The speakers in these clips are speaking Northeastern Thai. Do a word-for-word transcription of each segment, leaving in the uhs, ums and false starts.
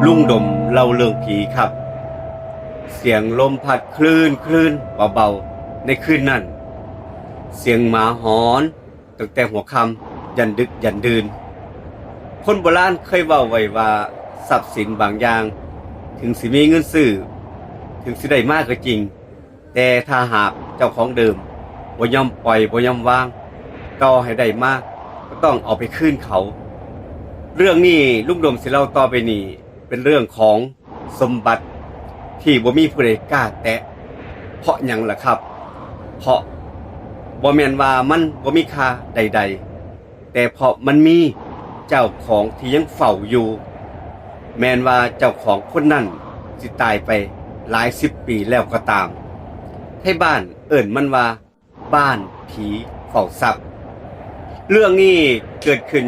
ลุงดมเล่าเรื่องผีครับ เสียงลมพัดคลื่นคลื่นเบาๆในคืนนั้น เสียงหมาหอนตั้งแต่หัวค่ำยันดึกยันดื่น คนโบราณเคยเว้าไว้ว่าทรัพย์สินบางอย่าง ถึงสิมีเงินซื้อ ถึงสิได้มาก็จริง แต่ถ้าหากเจ้าของเดิมบ่ยอมปล่อยบ่ยอมวาง ต่อให้ได้มาก็ต้องเอาไปคืนเขา เรื่องนี้ลุงดมสิเล่าต่อไปนี้ เป็นเรื่องของสมบัติที่บ่มีผู้ใดกล้าแตะ เพราะหยังล่ะครับ เพราะบ่แม่นว่ามันบ่มีค่าใดๆ แต่เพราะมันมีเจ้าของที่ยังเฝ้าอยู่ แม้นว่าเจ้าของคนนั้นสิตายไปหลายสิบปีแล้วก็ตาม ไทบ้านเอิ้นมันว่าบ้านผีเฝ้าทรัพย์ เรื่องนี้เกิดขึ้น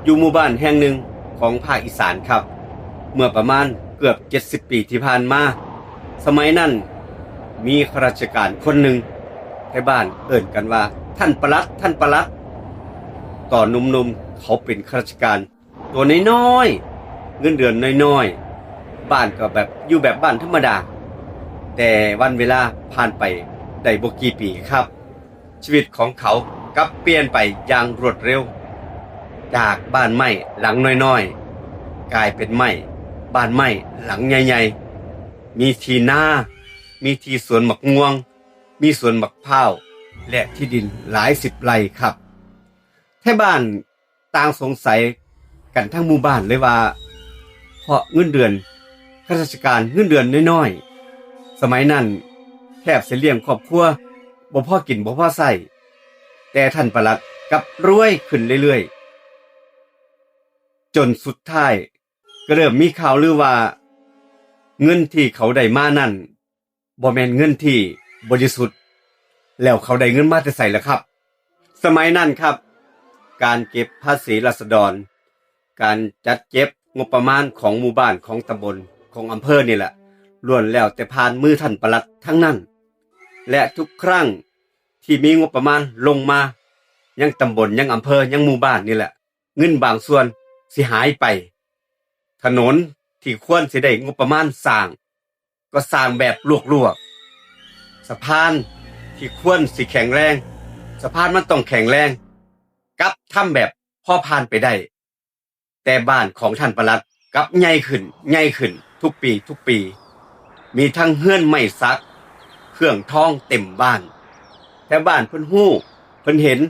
อยู่หมู่บ้านแห่งหนึ่งของภาคอีสานครับ เมื่อประมาณเกือบเจ็ดสิบปีที่ผ่านมา สมัยนั้นมีข้าราชการคนหนึ่ง ไทบ้านเอิ้นกันว่าท่านปลัด ท่านปลัด ตอนหนุ่มๆเขาเป็นข้าราชการตัวน้อยๆ เงินเดือนน้อยๆ บ้านก็แบบอยู่แบบบ้านธรรมดา แต่วันเวลาผ่านไปได้บ่กี่ปีครับ ชีวิตของเขากลับเปลี่ยนไปอย่างรวดเร็ว จากบ้านไม้หลังน้อยๆ กลายเป็นไม้บ้านไม้หลังใหญ่ๆ มีที่นา มีที่สวนหมากม่วง มีสวนหมากพร้าว และที่ดินหลายสิบไร่ครับ ไทบ้านต่างสงสัยกันทั้งหมู่บ้านเลยว่า เพราะเงินเดือนข้าราชการเงินเดือนน้อยๆ สมัยนั้นแทบสิเลี้ยงครอบครัวบ่พอกินบ่พอใช้ แต่ท่านปลัดกลับรวยขึ้นเรื่อยๆ จนสุดท้ายก็เริ่มมีข่าวลือว่า เงินที่เขาได้มานั้น บ่แม่นเงินที่บริสุทธิ์ แล้วเขาได้เงินมาแต่ไสล่ะครับ สมัยนั้นครับ การเก็บภาษีราษฎร การจัดเก็บงบประมาณของหมู่บ้านของตำบลของอำเภอนี่แหละ ล้วนแล้วแต่ผ่านมือท่านปลัดทั้งนั้น และทุกครั้งที่มีงบประมาณลงมายังตำบลยังอำเภอยังหมู่บ้านนี่แหละ เงินบางส่วนสิหายไป ถนนที่ควรสิได้งบประมาณสร้าง ก็สร้างแบบลวกๆ สะพานที่ควรสิแข็งแรง สะพานมันต้องแข็งแรง กลับทำแบบพอผ่านไปได้ แต่บ้านของท่านปลัดกลับใหญ่ขึ้นใหญ่ขึ้นทุกปีทุกปี มีทั้งเฮือนไม้สัก เครื่องทองเต็มบ้าน แต่บ้านเพิ่นฮู้เพิ่นเห็น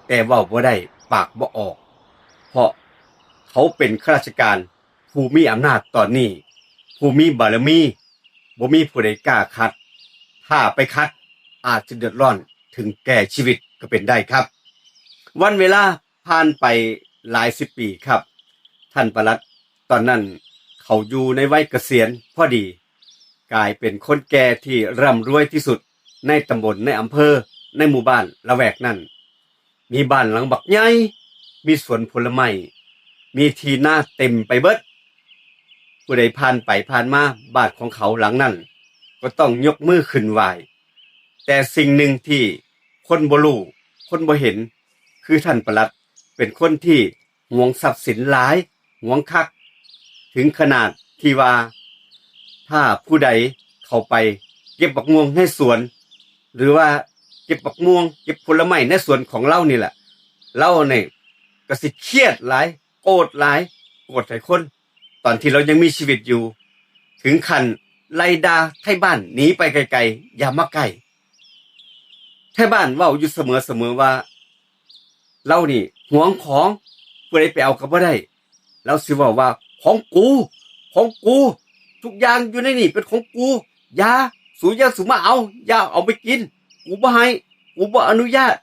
แต่เว้าบ่ได้ปากบ่ออก เพราะเขาเป็นข้าราชการ ผู้มีอำนาจตอนนี้ ผู้มีบารมี บ่มีผู้ใดกล้าขัด ถ้าไปขัดอาจจะเดือดร้อนถึงแก่ชีวิตก็เป็นได้ครับ วันเวลาผ่านไปหลายสิบปีครับ ท่านปลัดตอนนั้นเขาอยู่ในวัยเกษียณพอดี กลายเป็นคนแก่ที่ร่ำรวยที่สุดในตำบลในอำเภอในหมู่บ้านละแวกนั้น มีบ้านหลังบักใหญ่ มีสวนผลไม้ มีที่นาเต็มไปเบิด ผู้ใดผ่านไปผ่านมาบ้านของเขาหลังนั้น ก็ต้องยกมือขึ้นไหว้ แต่สิ่งหนึ่งที่คนบ่รู้ คนบ่เห็น คือท่านปลัดเป็นคนที่หวงทรัพย์สินหลาย หวงคัก ถึงขนาดที่ว่า ถ้าผู้ใดเข้าไปเก็บบักม่วงในสวน หรือว่าเก็บบักม่วง เก็บผลไม้ในสวนของลาวนี่แหละ ลาวนี่ก็สิเครียดหลาย โกรธหลาย โกรธหลายคน ตอนที่ลาวยังมีชีวิตอยู่ ถึงขั้นไล่ด่าไทบ้านหนีไปไกลๆ อย่ามาใกล้ ไทบ้านเว้าอยู่เสมอๆ ว่า ลาวนี่หวงของ ผู้ใดไปเอาก็บ่ได้ ลาวสิเว้าว่า ของกู ของกู ทุกอย่างอยู่ในนี่เป็นของกู อย่า สูอย่าสูมาเอา อย่าเอาไปกิน กูบ่ให้ กูบ่อนุญาต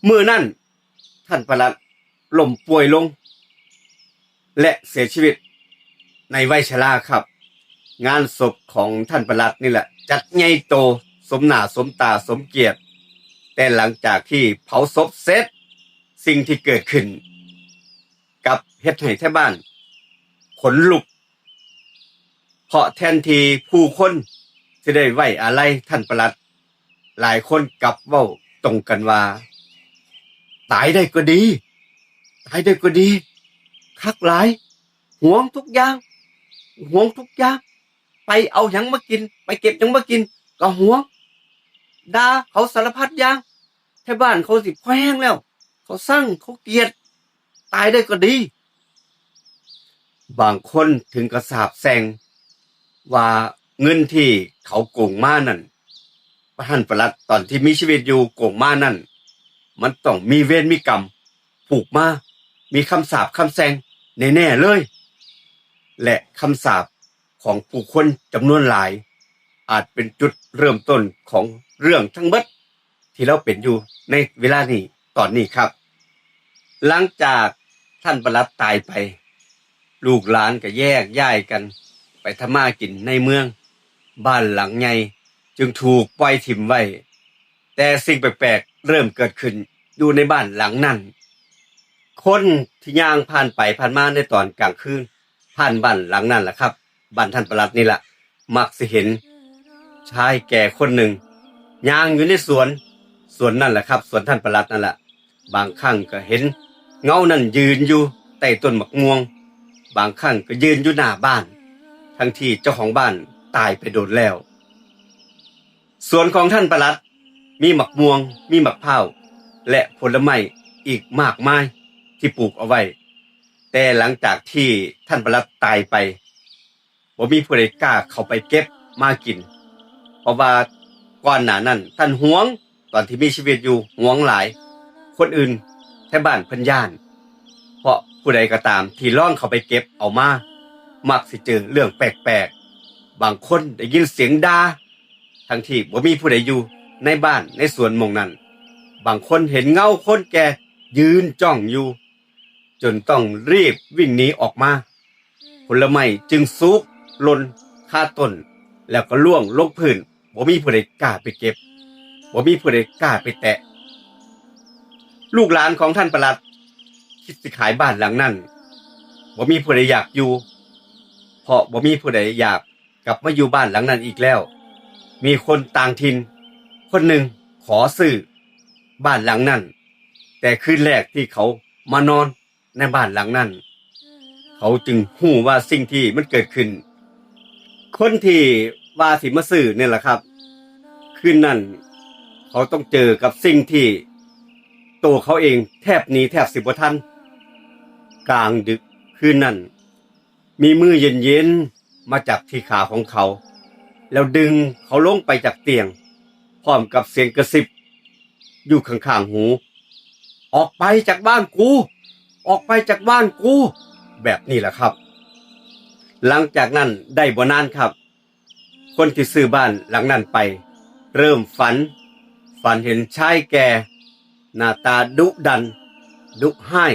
มื้อนั้นท่านปลัดล้มป่วยลง และเสียชีวิตในวัยชราครับ งานศพของท่านปลัดนี่แหละ จัดใหญ่โตสมหน้าสมตาสมเกียรติ แต่หลังจากที่เผาศพเสร็จ สิ่งที่เกิดขึ้นกลับเฮ็ดให้ไทบ้านขนลุก เพราะแทนที่ผู้คนสิได้ไว้อาลัยท่านปลัด หลายคนกลับเว้าตรงกันว่า ตายได้ก็ดี ตายได้ก็ดี คักหลาย หวงทุกอย่าง หวงทุกอย่าง ไปเอาหยังมากิน ไปเก็บหยังมากิน ก็หวง ด่าเขาสารพัดอย่าง แถวบ้านเขาสิพอแฮงแล้ว เขาซัง เขาเกลียด ตายได้ก็ดี บางคนถึงกับสาปแช่งว่าเงินที่เขาโกงมานั่น ท่านปลัดตอนที่มีชีวิตอยู่โกงมานั่น มันต้องมีเวรมีกรรมผูกมา มีคำสาปคำแช่งแน่ๆเลย และคำสาปของผู้คนจำนวนหลาย อาจเป็นจุดเริ่มต้นของเรื่องทั้งหมดที่เราเป็นอยู่ในเวลานี้ ตอนนี้ครับ หลังจากท่านปลัดตายไป ลูกหลานก็แยกย้ายกันไปทำมากินในเมือง บ้านหลังใหญ่จึงถูกปล่อยถิ่มไว้ แต่สิ่งแปลกๆเริ่มเกิดขึ้นอยู่ในบ้านหลังนั้น คนที่ย่างผ่านไปผ่านมาในตอนกลางคืน ผ่านบ้านหลังนั้นแหละครับ บ้านท่านปลัดนี่แหละ มักสิเห็นชายแก่คนหนึ่งย่างอยู่ในสวน สวนนั่นแหละครับ สวนท่านปลัดนั่นแหละ บางครั้งก็เห็นเงานั่นยืนอยู่ใต้ต้นหมากม่วง บางครั้งก็ยืนอยู่หน้าบ้าน ทั้งที่เจ้าของบ้านตายไปโดนแล้ว สวนของท่านปลัดมีหมากม่วง มีหมากพร้าว และผลไม้อีกมากมายที่ปลูกเอาไว้ แต่หลังจากที่ท่านปลัดตายไป บ่มีผู้ใดกล้าเข้าไปเก็บมากิน เพราะว่าก่อนหน้านั้นท่านหวง ตอนที่มีชีวิตอยู่หวงหลาย คนอื่นแถวบ้านเพิ่นย้าน เพราะผู้ใดก็ตามที่ลองเข้าไปเก็บเอามา มักสิเจอเรื่องแปลกๆ บางคนได้ยินเสียงด่า ทั้งที่บ่มีผู้ใดอยู่ในบ้านในสวนหม่องนั้น บางคนเห็นเงาคนแก่ยืนจ้องอยู่ จนต้องรีบวิ่งหนีออกมา ผลไม้จึงสุกหล่นคาต้น แล้วก็ร่วงลงพื้น บ่มีผู้ใดกล้าไปเก็บ บ่มีผู้ใดกล้าไปแตะ ลูกหลานของท่านปลัดคิดสิขายบ้านหลังนั้น บ่มีผู้ใดอยากอยู่ เพราะบ่มีผู้ใดอยากกลับมาอยู่บ้านหลังนั้นอีกแล้ว มีคนต่างถิ่นคนหนึ่งขอซื้อบ้านหลังนั้น แต่คืนแรกที่เขามานอนในบ้านหลังนั้น เขาจึงฮู้ว่าสิ่งที่มันเกิดขึ้น คนที่ว่าสิมาซื้อเนี่ยแหละครับ คืนนั้นเขาต้องเจอกับสิ่งที่ตัวเขาเองแทบหนีแทบสิบ่ทัน กลางดึกคืนนั้น มีมือเย็นๆมาจับที่ขาของเขา แล้วดึงเขาลงไปจากเตียง พร้อมกับเสียงกระซิบอยู่ข้างๆหู "ออกไปจากบ้านกู ออกไปจากบ้านกู" แบบนี้แหละครับ หลังจากนั้นได้บ่นานครับ คนที่ซื้อบ้านหลังนั้นไป เริ่มฝัน ฝันเห็นชายแก่ หน้าตาดุดัน ดุฮ้าย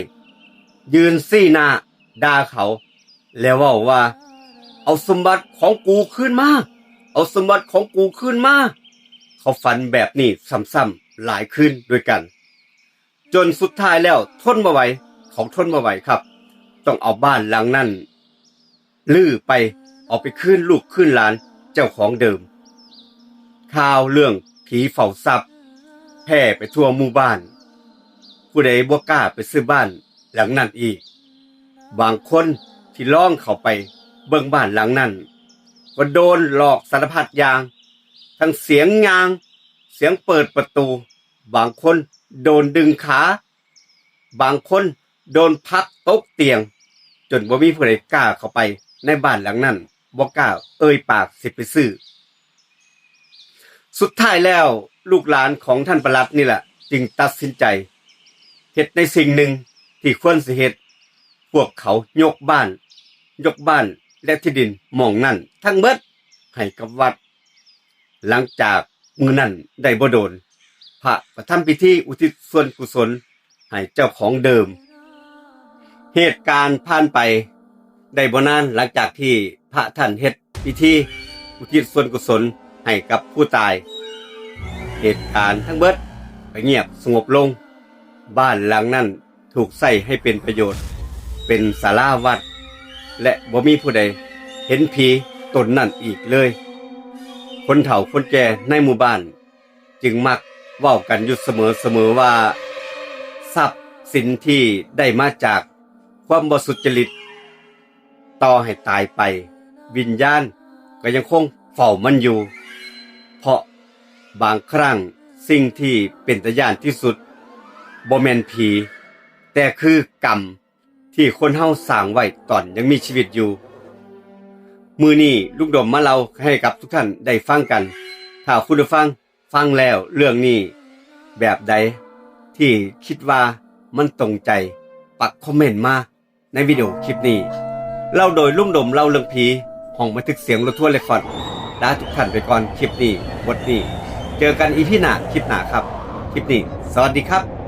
ยืนชี้หน้าด่าเขา แล้วเว้าว่า "เอาสมบัติของกูคืนมา เอาสมบัติของกูคืนมา" เขาฝันแบบนี้ซ้ำๆหลายคืนด้วยกัน จนสุดท้ายแล้วทนบ่ไหว เขาทนบ่ไหวครับ ต้องเอาบ้านหลังนั้นรื้อไป เอาไปคืนลูกคืนหลานเจ้าของเดิม ข่าวเรื่องผีเฝ้าทรัพย์แพร่ไปทั่วหมู่บ้าน ผู้ใดบ่กล้าไปซื้อบ้านหลังนั้นอีก บางคนที่ลองเข้าไปเบิ่งบ้านหลังนั้น ก็โดนหลอกสารพัดอย่าง ทั้งเสียงยาง เสียงเปิดประตู บางคนโดนดึงขา บางคนโดนผลักตกเตียง จนบ่มีผู้ใดกล้าเข้าไปในบ้านหลังนั้น บ่กล้าเอ่ยปากสิไปซื้อ สุดท้ายแล้วลูกหลานของท่านปลัดนี่แหละ จึงตัดสินใจเฮ็ดในสิ่งหนึ่งที่ควรสิเฮ็ด พวกเขายกบ้าน ยกบ้านและที่ดินหม่องนั้นทั้งหมดให้กับวัด หลังจากมื้อนั้นได้บ่โดน พระก็ทำพิธีอุทิศส่วนกุศลให้เจ้าของเดิม เหตุการณ์ผ่านไปได้บ่นาน หลังจากที่พระท่านเฮ็ดพิธีอุทิศส่วนกุศลให้กับผู้ตาย เหตุการณ์ทั้งหมดก็เงียบสงบลง บ้านหลังนั้นถูกใช้ให้เป็นประโยชน์ เป็นศาลาวัด และบ่มีผู้ใดเห็นผีตนนั้นอีกเลย คนเฒ่าคนแก่ในหมู่บ้านจึงมักเว้ากันอยู่เสมอๆว่า ทรัพย์สินที่ได้มาจากความบ่สุจริต ต่อให้ตายไป วิญญาณก็ยังคงเฝ้ามันอยู่ เพราะบางครั้งสิ่งที่เป็นตาย้านที่สุดบ่แม่นผี แต่คือกรรมที่คนเฮาสร้างไว้ตอนยังมีชีวิตอยู่ มื้อนี้ลุงดมมาเล่าให้กับทุกท่านได้ฟังกัน ถ้าคุณผู้ฟังฟังแล้วเรื่องนี้แบบใดที่คิดว่ามันตรงใจ ปักคอมเมนต์มาในวิดีโอคลิปนี้ เล่าโดยลุงดมเล่าเรื่องผี ห้องบันทึกเสียงรถทัวร์เรคคอร์ด ลาทุกท่านไปก่อนคลิปนี้ บทนี้ เจอกันอีพีหน้าคลิปหน้าครับ คลิปนี้ สวัสดีครับ